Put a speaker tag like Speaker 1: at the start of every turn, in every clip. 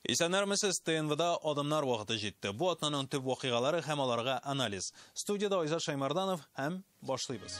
Speaker 1: Исәннәрмесез, ТНВда адымнар вакыты җитте. Бу атнаның төп вакыйгалары һәм аларга анализ. Студияда Айзат Шаймарданов һәм башлыйбыз.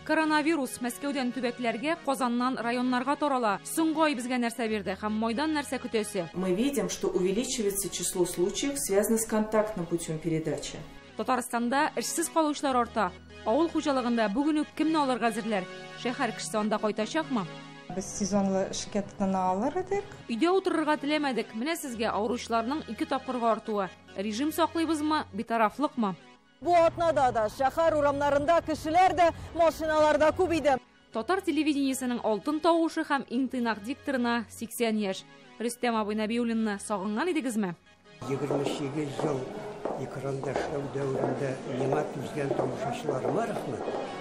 Speaker 2: Коронавирус Мәскәүдән төбәкләргә, Казаннан районнарга тарала. Соңгы ай безгә нәрсә бирде һәм майдан нәрсә көтәсе?
Speaker 3: Мы видим, что увеличивается число случаев, связанных с контактным путем передачи.
Speaker 2: Татарстанда эшсез калучылар арта. Авыл хуҗалыгында бүген үк кемне алырга әзерләр? Шәһәр кешесе анда кайтачакмы?
Speaker 4: Без сезонлы эшкә тотына алыр идек.
Speaker 2: Өйдә утырырга теләмәдек. Менә сезгә авыручыларның 2 тапкырга артуы. Режим саклыйбызмы, битарафлыкмы?
Speaker 5: Бу атнада да шәһәр урамнарында кешеләр дә, машиналар да күп иде.
Speaker 2: Татар телевидениесенең алтын тавышы һәм иң тыйнак дикторына 80 яшь. Рөстәм абый Нәбиуллинны сагынган идегезме?
Speaker 6: 28 ел экранда эшләү дәверендә миңа түзгән тамашачыларыма рәхмәт.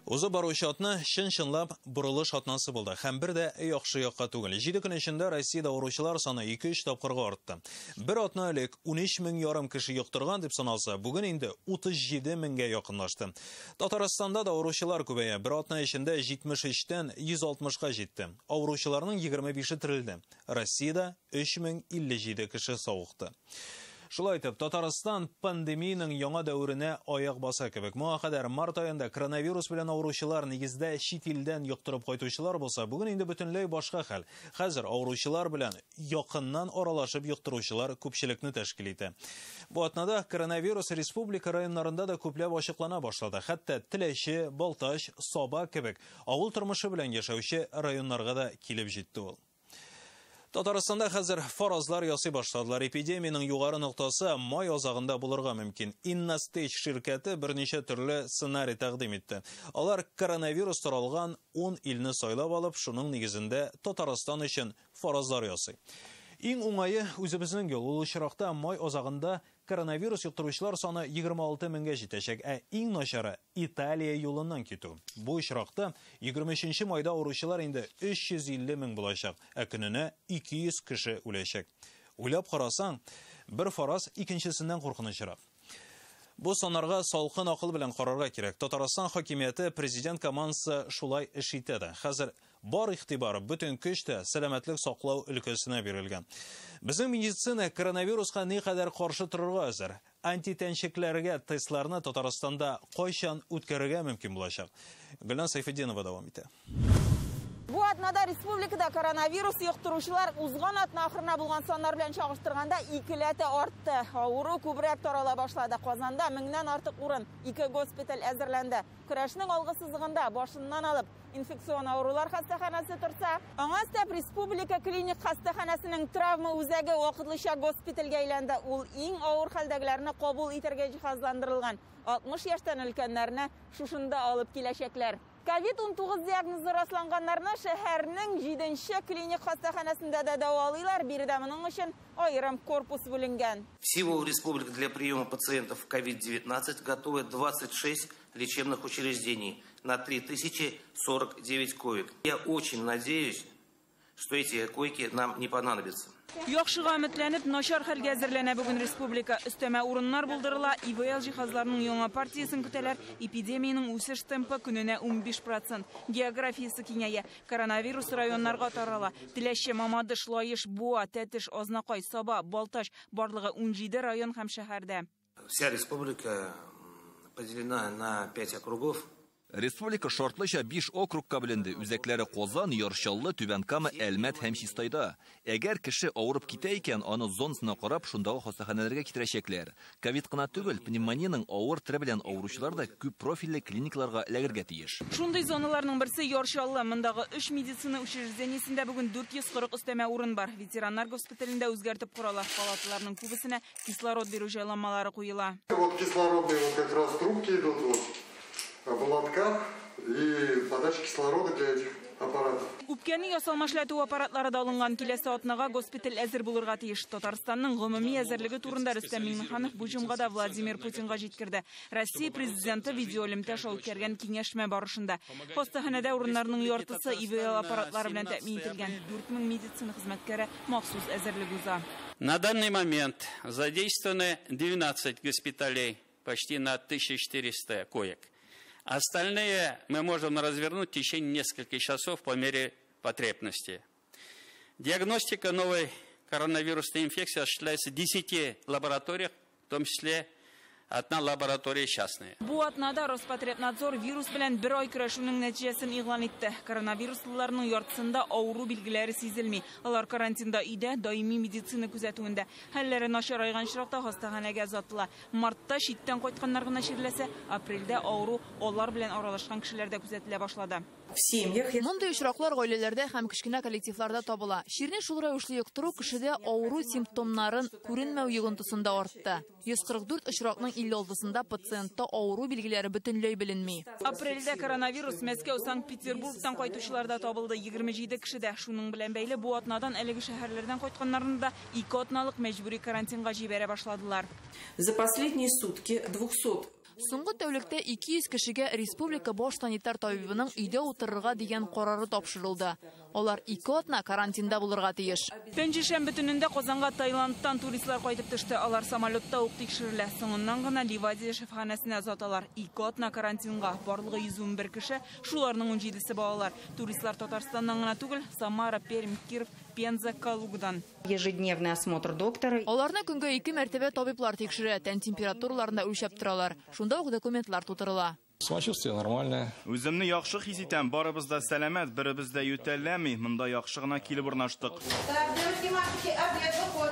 Speaker 1: Узып баручы атна чын-чынлап борылыш атнасы булды һәм бер дә яхшы якка түгел. 7 көн эчендә Россиядә авыручылар саны 2-3 тапкырга артты. Бер атна элек 13 мең ярым кеше йоктырган дип саналса, бүген инде 37 меңгә якынлашты. Татарстанда да авыручылар күбәя. Бер атна эчендә 73-тән 160-ка җитте. Авыручыларның 25-е терелде. Россиядә 3057 кеше савыкты. Шулай итеп, Татарстан пандемиянең яңа дәверенә аяк баса кебек. Моңа кадәр март аенда коронавирус белән авыручылар нигездә чит илдән йоктырып кайтучылар булса, бүген инде бөтенләй башка хәл. Хәзер авыручылар белән якыннан аралашып йоктыручылар күпчелекне тәшкил итә. Бу атнада коронавирус республика районнарында да күпләп ачыклана башлады. Хәтта Теләче, Балтач, Саба кебек авыл тормышы белән яшәүче районнарга да килеп җитте ул. Татарстанда хәзер фаразлар ясый башладылар. Эпидемиянең югары ноктасы май азагында булырга мөмкин. Иннастейдж ширкәте берничә төрле сценарий тәкъдим итте. Алар коронавирус таралган 10 илне сайлап алып, шуның нигезендә Татарстан өчен фаразлар ясый. Иң уңае үзебезнең юл. Ул очракта май азагында коронавирус йоктыручылар саны 26 меңгә җитәчәк, ә иң начары Италия юлыннан китү. Бу очракта 23 майда авыручылар инде 350 мең булачак, ә көненә 200 кеше үләчәк. Уйлап карасаң, бер фараз икенчесеннән куркынычрак. Бу саннарга салкын акыл белән карарга кирәк. Татарстан хакимияте президент командасы шулай эш итә дә. Хәзер бар игътибар, бөтен көч тә сәламәтлек саклау өлкәсенә бирелгән. Безнең медицина коронавируска никадәр каршы торырга әзер. Антитәнчекләргә тестларны Татарстанда кайчан үткәрергә мөмкин булачак? Гөлназ Сайфетдинова дәвам итә.
Speaker 5: Бу атнада республикада коронавирус йоктыручылар узган атна ахырына булган саннар белән чагыштырганда икеләтә артты. Авыру күбрәк тарала башлады. Казанда меңнән артык урын, 2 госпиталь әзерләнде. Көрәшнең алгы сызыгында башыннан алып инфекцион авырулар хастаханәсе торса, аңа өстәп республика клиник хастаханәсенең травма үзәге вакытлыча госпитальгә әйләнде. Ул иң авыр хәлдәгеләрне кабул итәргә җиһазландырылган. 60 яшьтән өлкәннәрне шушында алып киләчәкләр. Ковид-19 диагнозы расланганнарны шәһәрнең 7-нче клиник хастаханәсендә дә дәвалыйлар. Биредә моның өчен аерым корпус бүленгән.
Speaker 7: Всего в республике для приема пациентов ковид-19 готовы 26 лечебных учреждений на 3049 коек. Я очень надеюсь, что эти койки нам не понадобятся.
Speaker 8: Яхшыга өметләнеп, начар хәлгә әзерләнә бүген республика. Өстәмә урыннар булдырыла, ИВЛ җиһазларының яңа партиясен көтәләр. Эпидемиянең үсеш темпы көненә 15%. Географиясе киңәя. Коронавирус районнарга тарала. Теләче, Мамадыш, Лаеш, Буа, Тәтеш, Азнакай, Саба, Балтач барлыгы 17 район һәм шәһәрдә.
Speaker 7: Вся республика поделена на 5 округов.
Speaker 9: Республика шартлыча 5 округка бүленде. Үзәкләре Казан, Яр Чаллы, Түбән Кама, Әлмәт һәм Чистайда. Әгәр кеше авырып китә икән, аны зонасына карап, шундагы хастаханәләргә китерәчәкләр. Ковид кына түгел, пневмониянең авыр төре белән авыручылар да күп профильле клиникаларга эләгергә тиеш.
Speaker 8: Шундый зоналарның берсе Яр Чаллы. Мондагы 3 медицина учреждениесендә бүген 440 өстәмә урын бар. Ветераннар госпиталендә үзгәртеп коралар. Палаталарның күбесенә кислород бирү җайланмалары куела.
Speaker 10: Вот кислородные вот как раз трубки идут вот в лотках и подача кислорода для этих аппаратов.
Speaker 8: Үпкәне ясалма эшләтү аппаратлары да алынган. Киләсе атнага госпиталь әзер булырга тиеш. Татарстанның гомуми әзерлеге турында Рөстәм Миңнеханов бу җомгада Владимир Путинга җиткерде. Россия президенты видеоэлемтә аша үткәргән киңәшмә барышында хастаханәдә урыннарның яртысы ИВЛ аппаратлары белән тәэмин ителгән. 4000 медицина хезмәткәре махсус әзерлек уза.
Speaker 11: На данный момент задействованы 12 госпиталей, почти на 1400 коек. Остальные мы можем развернуть в течение нескольких часов по мере потребности. Диагностика новой коронавирусной инфекции осуществляется в 10 лабораториях, в том числе одна лаборатория частная.
Speaker 8: Бу атнада Роспотребнадзор вирус белән бер ай көрәшүнең нәтиҗәсен игълан итте. Коронавируслыларның яртысында авыру билгеләре сизелми. Алар карантинда өйдә, даими медицина күзәтүендә. Хәлләре начарайган очракта хастаханәгә озатыла. Мартта читтән кайтканнар гына чирләсә, апрельдә авыру алар белән аралашкан кешеләрдә күзәтелә башлады.
Speaker 12: Мондый очраклар гаиләләрдә һәм кечкенә коллективларда табыла. Чирне шул рәвешле йоктыру кешедә авыру симптомнарын күренмәү йогынтысында артты. 144 очракның 56-сында пациентта авыру билгеләре бөтенләй беленми.
Speaker 8: Апрельдә коронавирус Мәскәү, Санкт-Петербургтан кайтучыларда табылды 27 кешедә. Шуның белән бәйле бу атнадан әлеге шәһәрләрдән кайтканнарны да 2 атналык мәҗбүри карантинга җибәрә башладылар.
Speaker 3: За последние сутки 200
Speaker 12: Соңгы тәүлектә 200 кешегә республика баш санитар табибының өйдә утырырга дигән карары тапшырылды. Алар 2 атна карантинда булырга тиеш.
Speaker 8: Пәнҗешәмбе төнендә Казанга Таиландтан туристлар кайтып төште. Алар самолетта ук тикшерелә. Соңыннан гына Ливадия шифаханәсенә озаталар. 2 атна карантинга барлыгы 111 кеше, шуларның 17-се балалар. Туристлар Татарстаннан гына түгел, Самара, Пермь, Киров, Пенза, Калугадан.
Speaker 13: Ежедневный осмотр доктора.
Speaker 12: Аларны көнгә 2 мәртәбә табиблар тикшерә, тән температураларын да үлчәп торалар. Шунда ук документлар тутырыла.
Speaker 14: Самочувствие нормальное.
Speaker 15: Үземне яхшы хис итәм, барыбыз да сәламәт, беребез дә ютәлләми, монда яхшы гына килеп урнаштык.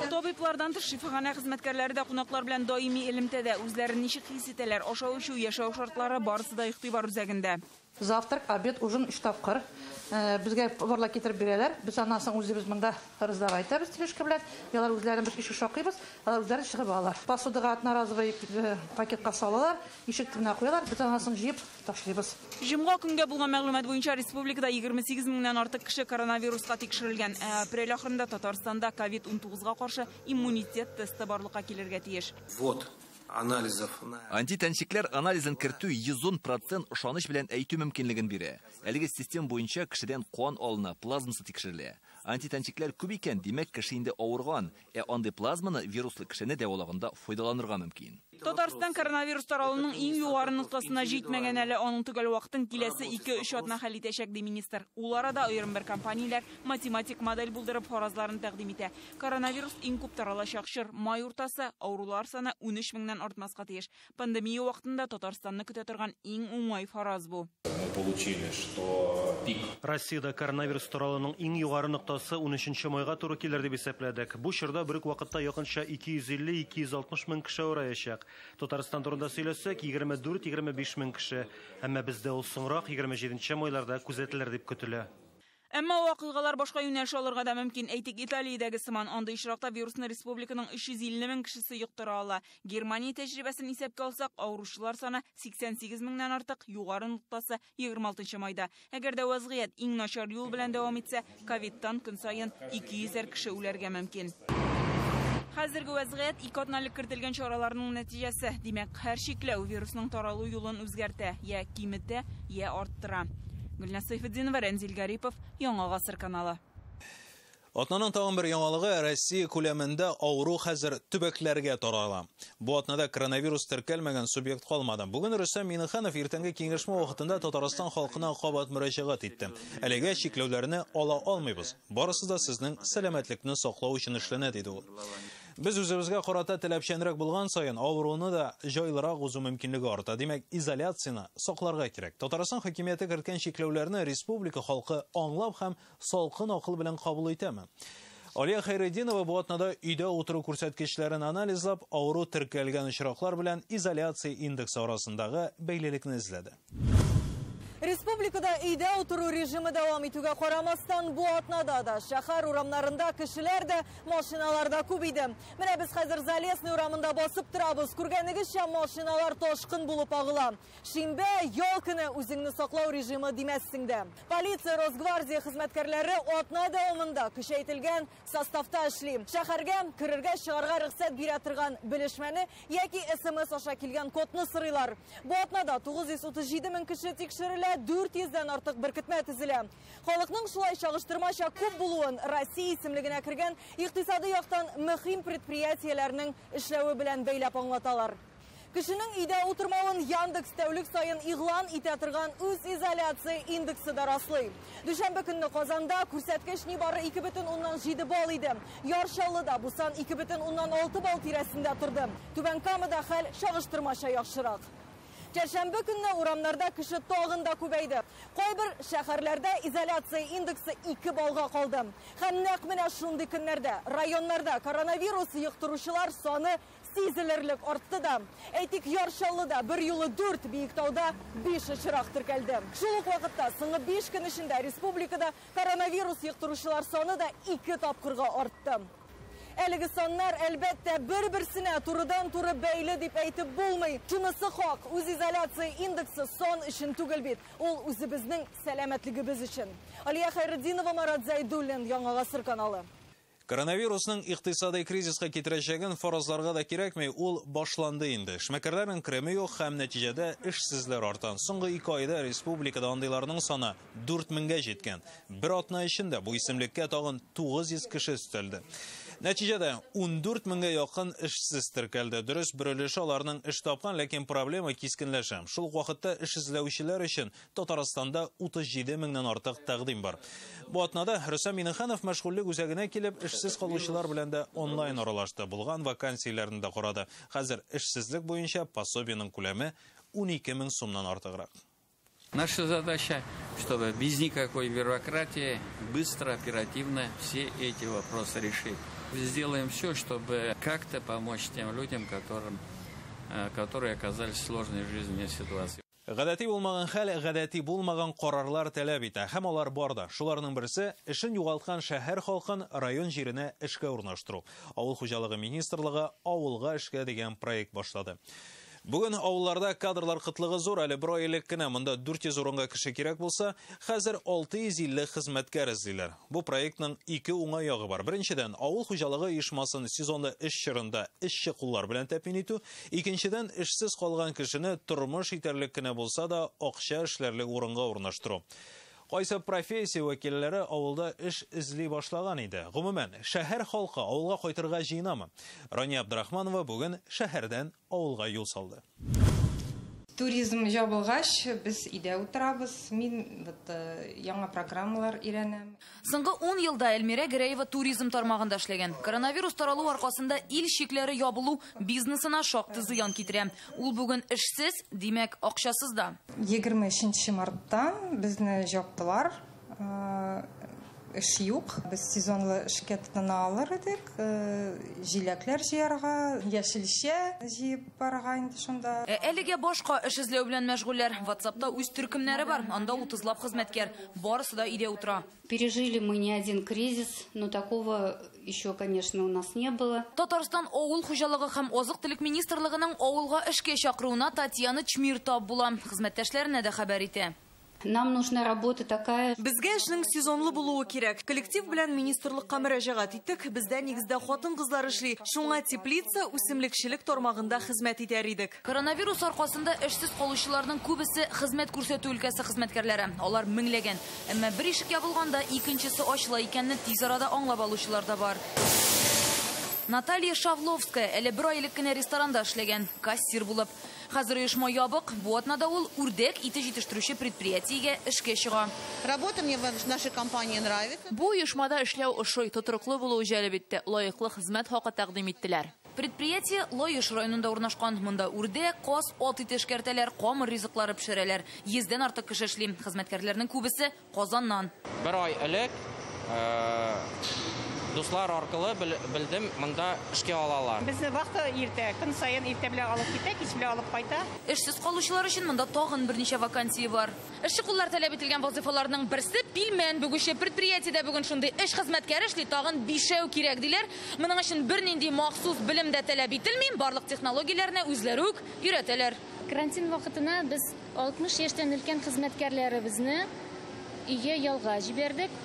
Speaker 8: Табиблардан тыш шифаханә хезмәткәрләре дә кунаклар белән даими элемтәдә. Үзләрен ничек хис итәләр, ашау эчү, яшәү шартлары барысы да игътибар үзәгендә.
Speaker 16: Завтрак, обед, ужин 3 тапкыр. Безгә поварлар китереп бирәләр. Без аннан соң үзебез монда раздавать итәбез тележка белән. Алар үзләрен без ишек шакыйбыз, алар үзләре чыгып алалар. Посудага одноразовый пакетка салалар, ишек төбенә куялар, без аннан соң җыеп ташлыйбыз.
Speaker 8: Җомга көнгә булган мәгълүмат буенча республикада 28 меңнән артык кеше коронавируска тикшерелгән. Ә апрель ахырында Татарстанда ковид-19-га каршы иммунитет тесты барлыкка килергә тиеш.
Speaker 7: Вот анализов.
Speaker 9: Антитәнчекләр анализын кертү 110% ышаныч белән әйтү мөмкинлеген бирә. Әлеге система буенча кешедән кан алына, плазмасы тикшерелә. Антитәнчекләр күп икән, димәк, кеше инде авырган, ә андый плазманы вируслы кешене дәвалаганда файдаланырга мөмкин.
Speaker 8: Татарстан коронавирус таралуының иң югары ноктасына җитмәгән әле, аның төгәл вакытын киләсе 2-3 атна хәл итәчәк, ди министр. Ул арада аерым бер компанияләр математик модель булдырып фаразларын тәкъдим итә. Коронавирус иң күп таралачак чор май уртасы, авырулар саны 13 меңнән артмаска тиеш. Пандемия вакытында Татарстанны көтә торган иң уңай фараз бу.
Speaker 17: Получили, что пик.
Speaker 18: Россиядә коронавирус таралуының иң югары ноктасы 13 майга туры килер дип исәпләдек. Бу чорда бер үк вакытта якынча 250-260 мең кеше авыраячак. Татарстан турында сөйләсәк, 24-25 мең кеше. Әмма бездә ул соңрак 27 майларда күзәтелер дип көтелә.
Speaker 8: Әмма вакыйгалар башка юнәлеш алырга да мөмкин. Әйтик, Италиядәге сыман андый очракта вирусны республиканың 350 мең кешесе йоктыра ала. Германия тәҗрибәсен исәпкә алсак, авыручылар саны 88 меңнән артык, югары ноктасы 26 майда. Әгәр дә вазгыять иң начар юл белән дәвам итсә, ковидтан көн саен 200 кеше үләргә мөмкин. Хәзерге вазгыять 2 атналык кертелгән чараларның нәтиҗәсе. Димәк, һәр чикләү вирусның таралу юлын үзгәртә, я киметә, я арттыра. Гөлназ Сайфетдинова, Рәнзил Гарипов, Яңа Гасыр каналы.
Speaker 1: Атнаның тагын бер яңалыгы: Россия күләмендә авыру хәзер төбәкләргә тарала. Бу атнада коронавирус теркәлмәгән субъект калмады. Бүген Рөстәм Миңнеханов иртәнге киңәшмә вакытында Татарстан халкына кабат мөрәҗәгать итте. Әлегә чикләүләрне ала алмыйбыз. Барысы да сезнең сәламәтлекне саклау өчен эшләнә, диде ул. Без үзебезгә карата таләпчәнрәк булган саен авыруны да җайлырак узу мөмкинлеге арта. Димәк, изоляцияне сакларга кирәк. Татарстан хакимияте керткән чикләүләрне республика халкы аңлап һәм салкын акыл белән кабул итәме? Алия Хайретдинова бу атнада өйдә утыру күрсәткечләрен анализлап, авыру теркәлгән очраклар белән изоляция индексы арасындагы бәйлелекне эзләде.
Speaker 19: Республикада өйдә утыру режимы дәвам итүгә карамастан, бу атнада да шәһәр урамнарында кешеләр дә, машиналар да күп иде. Менә без хәзер Залесный урамында басып торабыз. Күргәнегезчә, машиналар ташкын булып агыла. Шимбә ял көне, үзеңне саклау режимы димәссең дә. Полиция, Росгвардия хезмәткәрләре атна дәвамында көчәйтелгән составта эшли. Шәһәргә керергә, чыгарга рөхсәт бирә торган белешмәне яки SMS аша килгән кодны сорыйлар. Бу атнада 937 мең кеше тикшерелә, 400-дән артык беркетмә төзелә. Халыкның шулай чагыштырмача күп булуын Россия исемлегенә кергән икътисади яктан мөһим предприятиеләрнең эшләве белән бәйләп аңлаталар. Кешенең өйдә утырмавын Яндекс тәүлек саен игълан итә торган үзизоляция индексы да раслый. Дүшәмбе көнне Казанда күрсәткеч нибары 2,7 балл иде. Яр Чаллыда бу сан 2,6 балл тирәсендә торды. Түбән Камада хәл чагыштырмача яхшырак. Чәршәмбе көнне урамнарда кеше тагын да күбәйде. Кайбер шәһәрләрдә изоляция индексы 2 баллга калды. Һәм нәкъ менә шундый көннәрдә районнарда коронавирус йоктыручылар саны сизелерлек артты да. Әйтик, Яр Чаллыда бер юлы 4, Биектауда 5 очрак теркәлде. Шул ук вакытта соңгы 5 көн эчендә республикада коронавирус йоктыручылар саны да 2 тапкырга артты. Әлеге саннар, әлбәттә, бер-берсенә турыдан-туры бәйле дип әйтеп булмый. Шунысы хак, үзизоляция индексы сан өчен түгел бит. Ул үзебезнең сәламәтлегебез өчен. Алия Хайретдинова, Марат Зайдуллин, Яңа Гасыр каналы.
Speaker 1: Коронавирусның икътисадый кризиска китерәчәген фаразларга да кирәкми, ул башланды инде. Эшмәкәрләрнең кереме юк һәм нәтиҗәдә эшсезләр арта. Соңгы 2 айда республикада андыйларның саны 4000гә җиткән. Бер атна эчендә бу исемлеккә тагын 900 кеше өстәлде. Нәтиҗәдә 14 меңгә якын эшсез теркәлде. Дөрес, бер өлеше аларның эш тапкан, ләкин проблема кискенләшә. Шул ук вакытта эш эзләүчеләр өчен Татарстанда 37 меңнән артык тәкъдим бар. Бу атнада Рөстәм Миңнеханов мәшгульлек үзәгенә килеп, эшсез калучылар белән дә онлайн аралашты, булган вакансияләрне дә карады. Хәзер эшсезлек буенча пособиенең күләме 12 мең сумнан артыграк.
Speaker 11: Наша задача, чтобы без никакой бюрократии быстро, оперативно все эти вопросы решить. Сделаем все, чтобы как-то помочь тем людям, которые оказались в сложной жизненной ситуации.
Speaker 1: Гадәти булмаган хәл, гадәти булмаган карарлар таләп итә. Һәм алар бар да. Шуларның берсе эшен югалткан шәһәр халкын район җиренә эшкә урнаштыру. Авыл хуҗалыгы министрлыгы авылга эшкә дигән проект башлады. Бүген авылларда кадрлар кытлыгы зур, әле бер ай элек кенә монда 400 урынга кеше кирәк булса, хәзер 650 хезмәткәр эзлиләр. Бу проектның ике уңай ягы бар. Беренчедән, авыл хуҗалыгы оешмасын сезонлы эш чорында эшче куллар белән тәэмин итү, икенчедән, эшсез калган кешене тормыш итәрлек кенә булса да акча эшләрлек урынга урнаштыру. Кайсы профессия вәкилләре авылда эш эзли башлаган иде. Гомумән, шәһәр халкы авылга кайтырга җыенамы? Рания Абдрахманова бүген шәһәрдән авылга юл салды.
Speaker 4: Туризм ябылгач, без өйдә утырабыз. Мин вот яңа программалар өйрәнәм.
Speaker 12: Соңгы 10 елда Эльмира Гәрәева туризм тармагында эшләгән. Коронавирус таралу аркасында ил чикләре ябылу бизнесына шактый зыян китерә. Ул бүген эшсез, димәк, акчасыз да.
Speaker 4: 23 марттан безне җаптылар. Эш юк. Без сезонлы эшкә тотына алыр идек. Җиләкләр җыярга, яшелчә җыеп барырга инде шунда.
Speaker 12: Әлегә башка эш эзләү белән мәшгульләр. WhatsAppта үз төркемнәре бар. Анда 30лап хезмәткәр. Барысы да өйдә утыра.
Speaker 13: Пережили мы не один кризис, но такого еще, конечно, у нас не было.
Speaker 12: Татарстан авыл хуҗалыгы һәм азык-төлек министрлыгының авылга эшкә чакыруына Татьяна Чмир тап була. Хезмәттәшләренә дә хәбәр итә.
Speaker 13: Нам нужна работа такая.
Speaker 19: Безгә эшнең сезонлы булуы кирәк. Коллектив белән министрлыкка мөрәҗәгать иттек. Бездә нигездә хатын-кызлар эшли. Шуңа теплица, үсемлекчелек тармагында хезмәт итәр идек.
Speaker 12: Коронавирус аркасында эшсез калучыларның күбесе хезмәт күрсәтү өлкәсе хезмәткәрләре. Алар меңләгән. Әмма бер ишек ябылганда икенчесе ачыла икәнне тиз арада аңлап алучылар да бар. Наталья Шавловская әле бер ай элек кенә ресторанда эшләгән, кассир булып. Хәзер оешма ябык, бу атнада ул үрдәк ите җитештерүче предприятиегә эшкә чыга.
Speaker 5: Работа мне в нашей компании нравится.
Speaker 12: Бу оешмада эшләү ошый, тотрыклы булуы җәлеп итте, лаеклы хезмәт хакы тәкъдим иттеләр. Предприятие Лаеш районында урнашкан. Монда үрдәк, каз, ат ите эшкәртәләр, камыр ризыклары пешерәләр. 100дән артык кеше эшли. Хезмәткәрләрнең күбесе Казаннан.
Speaker 14: Бер ай элек дуслар аркылы белдем, монда эшкә алалар.
Speaker 20: Безне вахта иртә, көн саен иртә белән алып китә, кич белән алып кайта.
Speaker 12: Эшсез калучылар өчен монда тагын берничә вакансия бар. Эшче куллар таләп ителгән вазифаларның берсе пилмән бөгүче. Предприятиедә бүген шундый эш хезмәткәре эшли, тагын 5 кирәк диләр. Моның өчен бернинди махсус белем дә таләп ителми, барлык технологияләрне үзләре үк өйрәтәләр.
Speaker 21: Карантин вакытына без 60 яшьтән өлкән хезмәткәрләребезне өйгә ялга җибәрдек.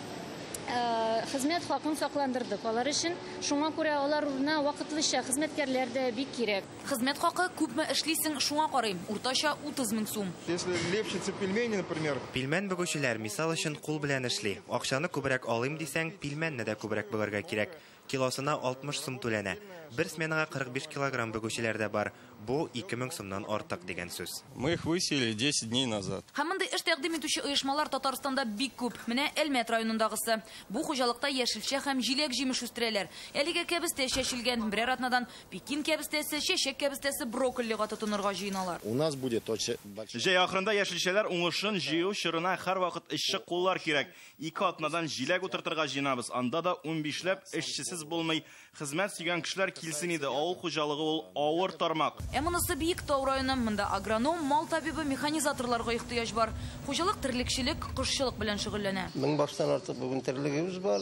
Speaker 21: Хезмәт хакын сакландырдык алар өчен. Шуңа күрә алар урынына вакытлыча хезмәткәрләр дә бик кирәк.
Speaker 12: Хезмәт хакы күпме эшлисең, шуңа карый. Уртача 30 мең сум.
Speaker 10: Если лепщица пельмени, например.
Speaker 22: Пилмән бөгүчеләр мисал өчен кул белән эшли. Акчаны күбрәк алыйм дисәң, пилмәнне дә күбрәк бөгәргә кирәк. Килосына 60 сум түләнә. Бер сменага 45 килограмм бөгүчеләр дә бар. Бу 2000 сумнан артык дигән сүз.
Speaker 15: Мы их выселили 10 дней назад.
Speaker 8: Һәм мондый эш тәкъдим итүче оешмалар Татарстанда бик күп. Менә Әлмәт районындагысы. Бу хуҗалыкта яшелчә һәм җиләк-җимеш үстерәләр. Әлегә кәбестә чәчелгән. Берәр атнадан Пекин кәбестәсе, чәчәк кәбестәсе, брокколига тотынырга җыеналар.
Speaker 2: У нас будет очень большой.
Speaker 15: Җәй ахырында яшелчәләр уңышын җыю чорына һәрвакыт эшче куллар кирәк. 2 атнадан җиләк утыртырга җыенабыз. Анда да 15ләп эшчесез булмый. Хезмәт сөйгән кешеләр килсен иде. Авыл хуҗалыгы ул авыр тармак.
Speaker 8: Ә монысы Биектау районы. Монда агроном, мал табибы, механизаторларга ихтыяҗ бар. Хуҗалык терлекчелек, кошчылык белән шөгыльләнә.
Speaker 6: 1000 баштан артык бүген терлегебез бар.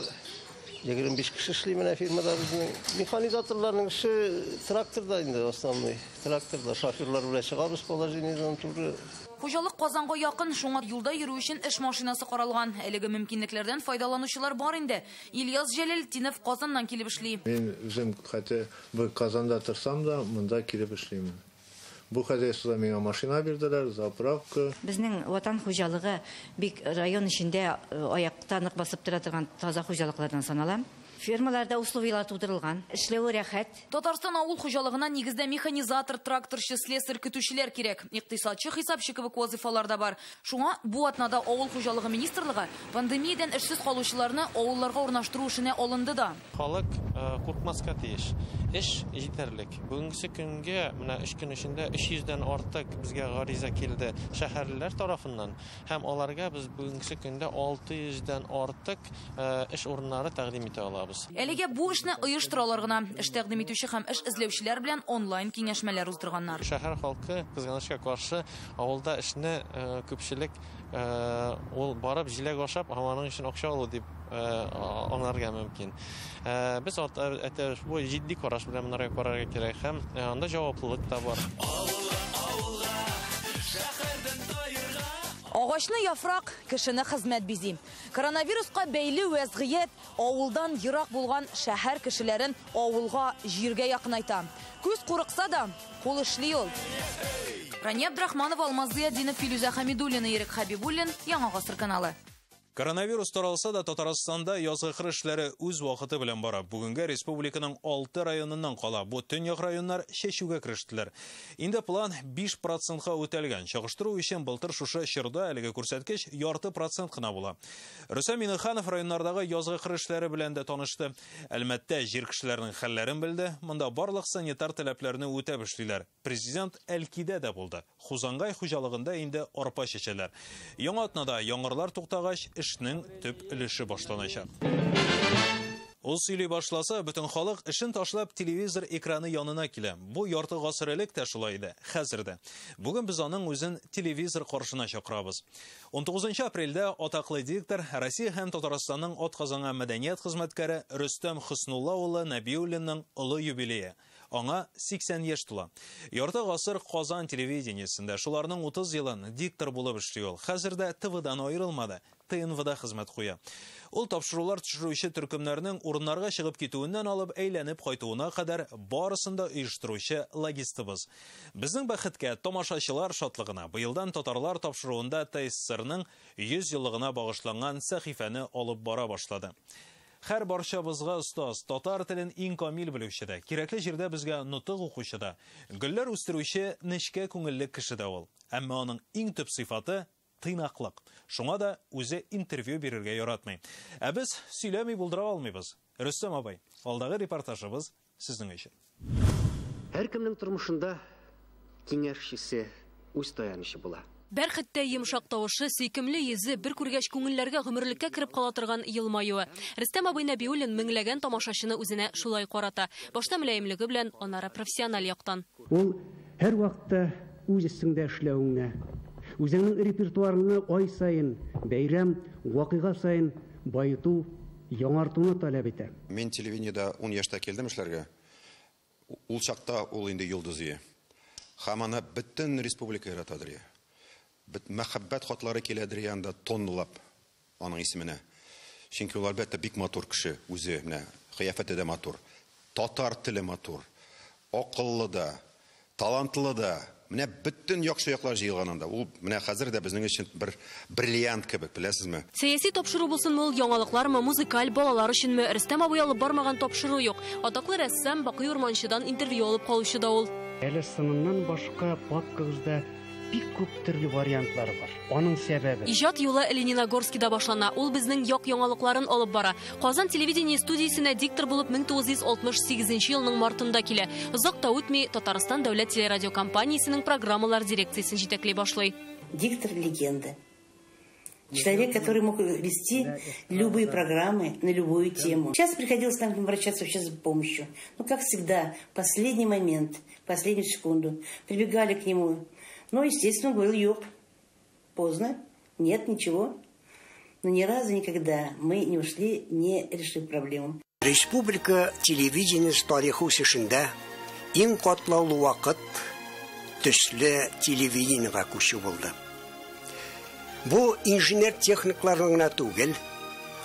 Speaker 6: 25 кеше эшли менә фирмада безнең. Механизаторларның эше тракторда инде, основной. Тракторда шоферлар белән чыгабыз положениедән туры.
Speaker 8: Хуҗалык Казанга якын, шуңа юлда йөрү өчен эш машинасы каралган. Әлеге мөмкинлекләрдән файдаланучылар бар инде. Ильяс Җәләлтдинов Казаннан килеп эшли.
Speaker 23: Мин үзем хәтта бер Казанда торсам да, монда килеп эшлимен. Бу хозяйствода миңа машина бирделәр, заправка.
Speaker 24: Безнең ватан хуҗалыгы бик район эчендә аякта нык басып тора торган таза хуҗалыклардан санала. Фермаларда условиялар тудырылган, эшләве рәхәт.
Speaker 8: Татарстан авыл хуҗалыгына нигездә механизатор, тракторчы, слесарь, көтүчеләр кирәк. Икътисадчы, хисапчы кебек вазифалар да бар. Шуңа бу атнада авыл хуҗалыгы министрлыгы пандемиядән эшсез калучыларны авылларга урнаштыру эшенә алынды да.
Speaker 14: Халык куркмаска тиеш. Эш җитәрлек. Бүгенге көнгә менә 3 көн эчендә 300дән артык безгә гариза килде шәһәрлеләр тарафыннан һәм аларга без бүгенге көндә 600дән артык эш урыннары тәкъдим итә алабыз.
Speaker 8: Әлегә бу эшне оештыралар гына. Эш тәкъдим итүче һәм эш эзләүчеләр белән онлайн киңәшмәләр уздырганнар.
Speaker 14: Шәһәр халкы кызганычка каршы авылда эшне күпчелек ул барып җиләк ашап, һәм аның өчен акча алу дип аңларга мөмкин. Без бу җитди караш белән монарга карарга кирәк һәм анда җаваплылык та бар.
Speaker 8: Агачны яфрак, кешене хезмәт бизи. Коронавируска бәйле вәзгыять авылдан ерак булган шәһәр кешеләрен авылга, җиргә якынайта. Күз курыкса да, кул эшли ул. Рания Абдрахманова, Алмаз Зыятдинов, Филүзә Хәмидуллина, Ирек Хәбибуллин, Яңа Гасыр каналы.
Speaker 1: Коронавирус таралса да Татарстанда язгы кыр эшләре үз вакыты белән бара. Бүгенгә республиканың 6 районыннан кала. Бу төньяк районнар чәчүгә керештеләр. Инде план 5%-ка үтәлгән. Чагыштыру өчен былтыр шушы чорда әлеге күрсәткеч 0,5% кына була. Рөстәм Миңнеханов районнардагы язгы кыр эшләре белән дә танышты. Әлмәттә җир кешеләренең хәлләрен белде. Монда барлык санитар таләпләрне үтәп эшлиләр. Президент Әлкидә дә булды. Хузангай хуҗалыгында инде арпа чәчәләр. Яңа атнада яңгырлар туктагач, эшнең төп өлеше башланачак. Ул сөйли башласа, бөтен халык эшен ташлап телевизор экраны янына килә. Бу ярты гасыр элек тә шулай иде, хәзер дә. Бүген без аның үзен телевизор каршына чакырабыз. 19 апрельдә атаклы диктор, Россия һәм Татарстанның атказанган мәдәният хезмәткәре Рөстәм Хөснулла улы Нәбиуллинның олы юбилее. Аңа 80 яшь тула. Ярты гасыр Казан телевидениесендә шуларның 30 елын диктор булып эшли ул. Хәзер дә ТВдан аерылмады, ТНВда хезмәт куя. Ул тапшырулар төшерүче төркемнәрнең урыннарга чыгып китүеннән алып әйләнеп кайтуына кадәр барысын да оештыручы логистыбыз. Безнең бәхеткә, тамашачылар шатлыгына быелдан татарлар тапшыруында ТССРның 100 еллыгына багышланган сәхифәне алып бара башлады. Һәр барчабызга остаз, татар телен иң камил белүче дә, кирәкле җирдә безгә нотык укучы да, гөлләр үстерүче нечкә күңелле кеше дә ул. Әмма аның иң төп сыйфаты тыйнаклык. Шуңа да үзе интервью бирергә яратмый. Ә без сөйләми булдыра алмыйбыз. Рөстәм абый, алдагы репортажыбыз сезнең өчен.
Speaker 25: Һәркемнең тормышында киңәшчесе, үз таянычы була.
Speaker 26: Бәрхеттә йомшак тавышы, сөйкемле йөзе, бер күргәч күңелләргә гомерлеккә кереп кала торган елмаюы. Рөстәм абый Нәбиуллин меңләгән тамашачыны үзенә шулай карата. Башта мөлаемлеге белән, аннары профессиональ яктан.
Speaker 25: Ул һәр вакытта үз өстеңдә эшләвеңне, үзеңнең репертуарыңны ай саен, бәйрәм, вакыйга саен байыту, яңартуны таләп итә.
Speaker 27: Мин телевидениедә 10 яшьтә килдем эшләргә. Ул чакта ул инде йолдыз ие. Һәм аны бөтен республика яратадыр. Мәхәббәт хатлары киләдер янда тонналап аның исеменә. Чөнки ул әлбәттә бик матур кеше үзе, менә кыяфәте дә матур, татар теле матур, акыллы да, талантлы да. Менә бөтен яхшы яклар җыелган анда. Ул менә хәзер дә безнең өчен бер бриллиант кебек, беләсезме?
Speaker 26: Сәяси тапшыру булсынмы ул, яңалыклармы, музыкаль, балалар өченме, Рөстәм абый алып бармаган тапшыру юк. Атаклы рәссам Бакый Урманчыдан интервью алып калучы да ул.
Speaker 25: Әле сыныннан башка папкагызда бик күп төрле вариантлар бар. Аның сәбәбе.
Speaker 26: Иҗат юлы Лениногорскида башлана. Ул безнең як яңалыкларын алып бара. Казан телевидение студиясенә диктор булып 1968 елның мартында килә. Озак та үтми Татарстан дәүләт телерадиокомпаниясенең программалар дирекциясен җитәкли башлый.
Speaker 2: Диктор легенда. Человек, который мог вести любые программы на любую тему. Сейчас приходилось нам обращаться вообще за помощью. Но, как всегда, последний момент, последнюю секунду прибегали к нему. Но, естественно, он говорил: «Йоп, поздно, нет, ничего». Но ни разу никогда мы не ушли, не решив проблему.
Speaker 3: Республика телевидениесе тарихы үсешендә иң катлаулы вакыт төсле телевидениегә күчү булды. Бу инженер-техникларның гына түгел,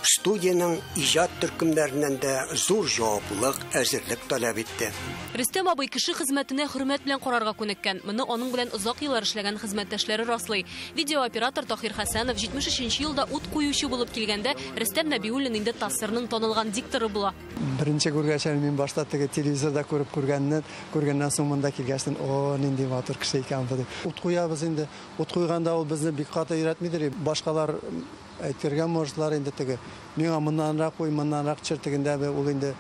Speaker 3: студиянең иҗат төркемнәреннән дә зур җаваплылык, әзерлек таләп итте.
Speaker 26: Рөстәм абый кеше хезмәтенә хөрмәт белән карарга күнеккән. Моны аның белән озак еллар эшләгән хезмәттәшләре раслый. Видеооператор Таһир Хәсәнов 73 елда ут куючы булып килгәндә Рөстәм Нәбиуллин инде ТАССРның танылган дикторы була.
Speaker 7: Беренче күргәч, мин башта теге телевизорда күреп күргәннән соң монда килгәчтен, о, нинди матур кеше икән бу дип. Ут куябыз инде. Ут куйганда ул безне бик каты өйрәтмидер. Башкалар әйтергә можлар инде теге. Миңа моннанрак куй, моннанрак төшер дигәндә ул инде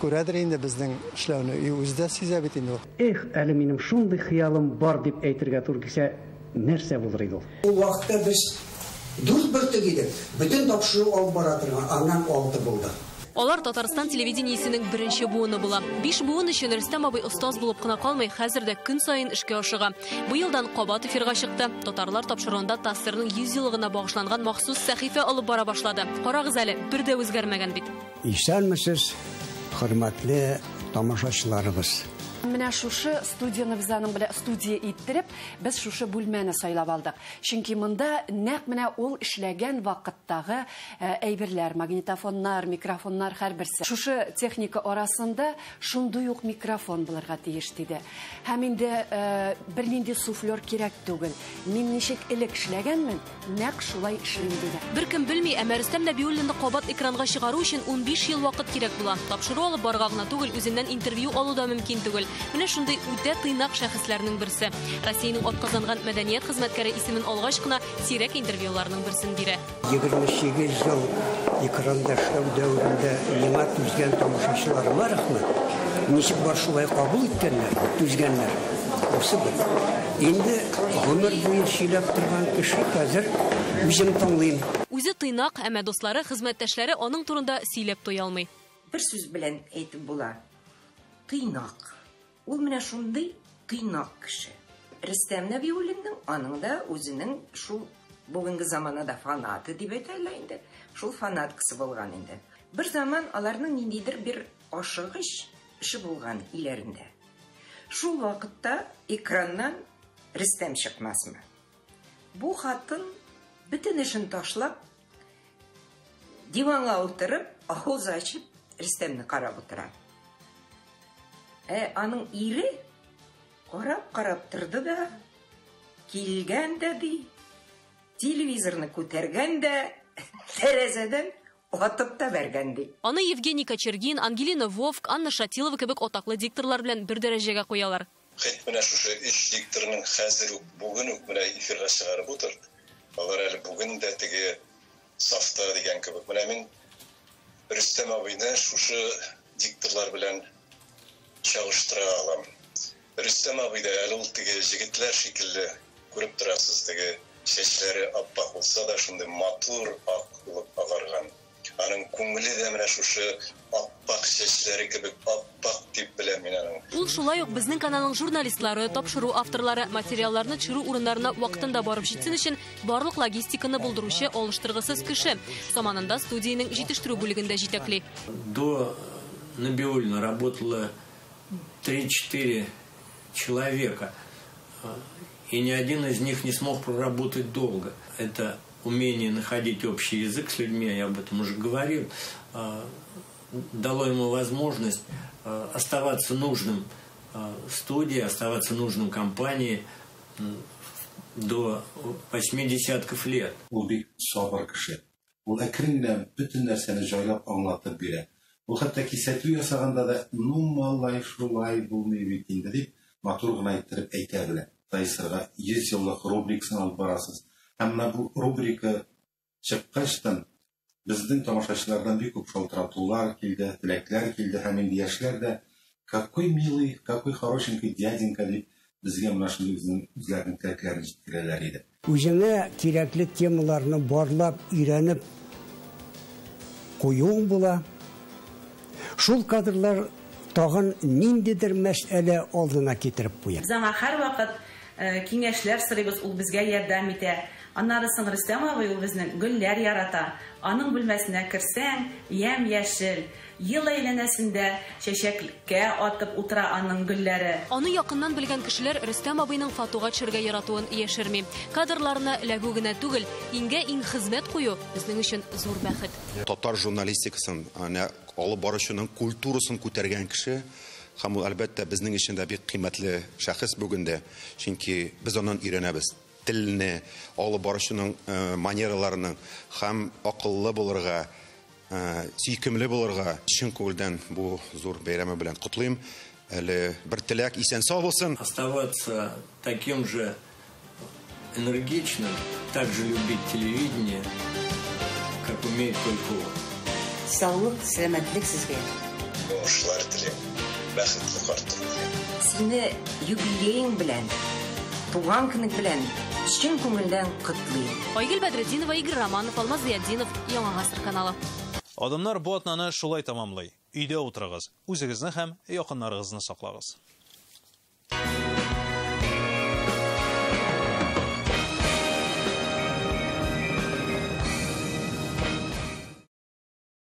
Speaker 7: күрәдер инде безнең эшләүне. И үзе дә сизә бит инде ул.
Speaker 25: Эх, әле минем шундый хыялым бар дип әйтергә туры килсә, нәрсә булыр иде ул?
Speaker 9: Ул вакытта без 4 бөртек идек. Бөтен тапшыру алып бара торган, аннан 6 булды.
Speaker 26: Алар Татарстан телевидениесенең беренче буыны була. 5 буын өчен Рөстәм абый остаз булып кына калмый, хәзер дә көн саен эшкә ашыга. Бу елдан кабат эфирга чыкты. Татарлар тапшыруында ТАССРның 100 еллыгына багышланган махсус сәхифә алып бара башлады. Карагыз әле, бер дә үзгәрмәгән бит.
Speaker 9: Исәнмесез, хөрмәтле тамашачыларыбыз.
Speaker 16: Менә шушы студияне без аның белән студия иттереп, без шушы бүлмәне сайлап алдык. Чөнки монда нәкъ менә ул эшләгән вакыттагы әйберләр, магнитофоннар, микрофоннар һәрберсе. Шушы техника арасында шундый ук микрофон булырга тиеш диде. Һәм инде бернинди суфлер кирәк түгел. Мин ничек элек эшләгәнмен, нәкъ шулай эшлим диде.
Speaker 26: Беркем белми, әмма Рөстәм Нәбиуллинны кабат экранга чыгару өчен 15 ел вакыт кирәк була. Тапшыру алып барга гына түгел, үзеннән интервью алу да мөмкин түгел. Менә шундый үтә тыйнак шәхесләрнең берсе. Россиянең атказанган мәдәният хезмәткәре исемен алгач кына сирәк интервьюларның берсен бирә.
Speaker 9: 28 ел экранда эшләү дәверендә миңа түзгән тамашачыларыма рәхмәт. Ничек бар шулай кабул иткәннәр, түзгәннәр. Бусы бер. Инде гомер буе сөйләп торган кеше хәзер үзем тыңлыйм.
Speaker 26: Үзе тыйнак, әмма дуслары, хезмәттәшләре аның турында сөйләп туя алмый.
Speaker 17: Бер сүз белән әйтеп була. Тыйнак. Ул менә шундый тыйнак кеше. Рөстәм Нәбиуллинның аның да үзенең шул бүгенге заманада фанаты дип әйтәләр инде. Шул фанаткасы булган инде. Бер заман аларның ниндидер бер ашыгыч эше булган иләрендә. Шул вакытта экраннан Рөстәм чыкмасмы? Бу хатын бөтен эшен ташлап, диванга утырып, авыз ачып Рөстәмне карап утыра. Аның ире карап-карап торды да, килгән дә ди, телевизорны күтәргән дә, тәрәзәдән атып та бәргән ди.
Speaker 26: Аны Евгений Кочергин, Ангелина Вовк, Анна Шатилова кебек атаклы дикторлар белән бер дәрәҗәгә куялар.
Speaker 18: Хәт менә шушы өч дикторның хәзер үк, бүген үк менә эфирга чыгарып утырды. Алар әле бүген дә теге сафта дигән кебек. Менә мин Рөстәм абыйны шушы дикторлар белән чагыштыра алам. Рөстәм абый да әле ул теге җегетләр шикелле күреп торасыз, теге чәчләре аппак булса да шундый матур ак булып агарган. Аның күңеле дә менә шушы аппак чәчләре кебек аппак дип беләм мин аның.
Speaker 26: Ул шулай ук безнең каналның журналистлары, тапшыру авторлары, материалларны төшерү урыннарына вакытында барып җитсен өчен барлык логистиканы булдыручы алыштыргысыз кеше. Заманында студиянең җитештерү бүлегендә җитәкли.
Speaker 11: До Набиуллина работало 3-4 человека, и ни один из них не смог проработать долго. Это умение находить общий язык с людьми, я об этом уже говорил, дало ему возможность оставаться нужным студии, оставаться нужным компании до 8 десятков лет.
Speaker 28: Ул бик сабыр кеше. Ул әкрен генә бөтен нәрсәне җайлап аңлатып бирә.
Speaker 4: Ул хәтта кисәтү ясаганда да, ну, малай, шулай булмый бит инде дип, матур гына иттереп әйтә белә. ТАССРга 100 еллык рубрикасын алып барасыз. Һәм менә бу рубрика чыккачтан безнең тамашачылардан бик күп шалтыратулар килде, теләкләр килде һәм инде яшьләр дә какой милый, какой хорошенький дяденька дип безгә менә шундый үзенең үзләренең теләкләрен җиткерәләр иде.
Speaker 9: Үзеңә кирәкле темаларны барлап, өйрәнеп куюың була. Шул кадрлар тагын ниндидер мәсьәлә алдына китереп куя.
Speaker 5: Без аңа һәрвакыт киңәшләр сорыйбыз, ул безгә ярдәм итә. Аннары соң Рөстәм абый ул безнең гөлләр ярата. Аның бүлмәсенә керсәң, ямь-яшел. Ел әйләнәсендә чәчәккә атып утыра аның гөлләре.
Speaker 26: Аны якыннан белгән кешеләр Рөстәм абыйның фотога төшәргә яратуын яшерми. Кадрларына эләгү генә түгел, иңгә-иң хезмәт кую безнең өчен зур бәхет.
Speaker 27: Татар журналистикасын, әнә алып баручының культурасын күтәргән кеше һәм ул, әлбәттә, безнең өчен дә бик кыйммәтле шәхес бүген дә, чөнки без аннан өйрәнәбез. Телне, алып баручының манераларының һәм акыллы булырга, сөйкемле булырга чын күңелдән бу зур бәйрәме белән котлыйм. Әле бер теләк, исән сау булсын.
Speaker 11: Оставаться таким же энергичным, так же любить телевидение, как умеет только он.
Speaker 2: Саулык, сәламәтлек сезгә.
Speaker 18: Уңышлар телим, бәхетле картлык телим.
Speaker 17: Сине юбилеең белән, туган көнең белән чын күңелдән котлыйм.
Speaker 26: Айгөл Бәдретдинова, Игорь Романов, Алмаз Зыятдинов, Яңа Гасыр каналы.
Speaker 1: Адымнар бу атнаны шулай тәмамлый. Өйдә утырыгыз, үзегезне һәм якыннарыгызны саклагыз.